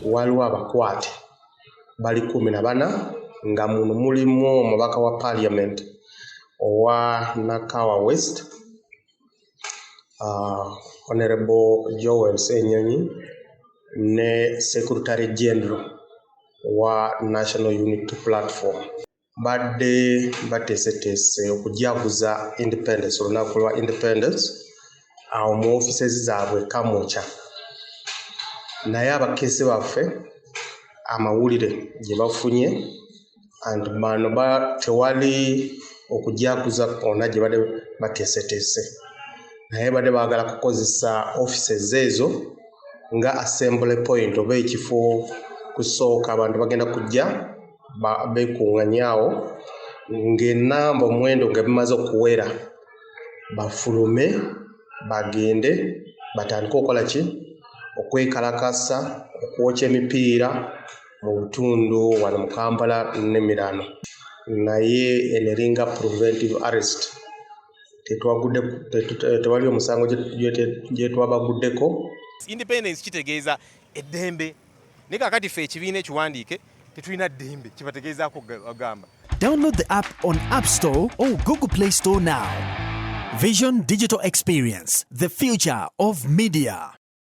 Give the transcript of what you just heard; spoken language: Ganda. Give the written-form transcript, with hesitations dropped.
Waliwo abakwate bali 14 nga muno mulimu omubaka wa parliament owa Nakawa West, Honorable Joel Ssenyonyi, ne Secretary General wa National Unity Platform. Badde bateeseteese okujaguza independence, olunaku lwa independence, awo mu offices zaabwe Kamwokya, naye abakeesi baffe amawulire gye bafunye anti bano tewali okujaguza kwonna gye badde bateeseteese, naye badde baagala kukozesa offices ezo nga assembly point oba ekifo kusooka abantu bagenda kujja beekuŋŋanyaawo ng'ennamba omuwendo nga bimaze okuwera, bafulume bagende batandike okukola ki, okwekalakasa, okwokya emipiira mu butundu wano mu Kampala n'emirano. Naye eno eringa preventive arrest, tetwagudde, tewali omusango gye twabaguddeko. Independence kitegeeza eddembe, naye kakati ffe ekibiina ekiwandiike tetulina ddembe kibategeezaako ogamba. Download the app on App Store or Google Play Store now. Vision Digital Experience, the future of media.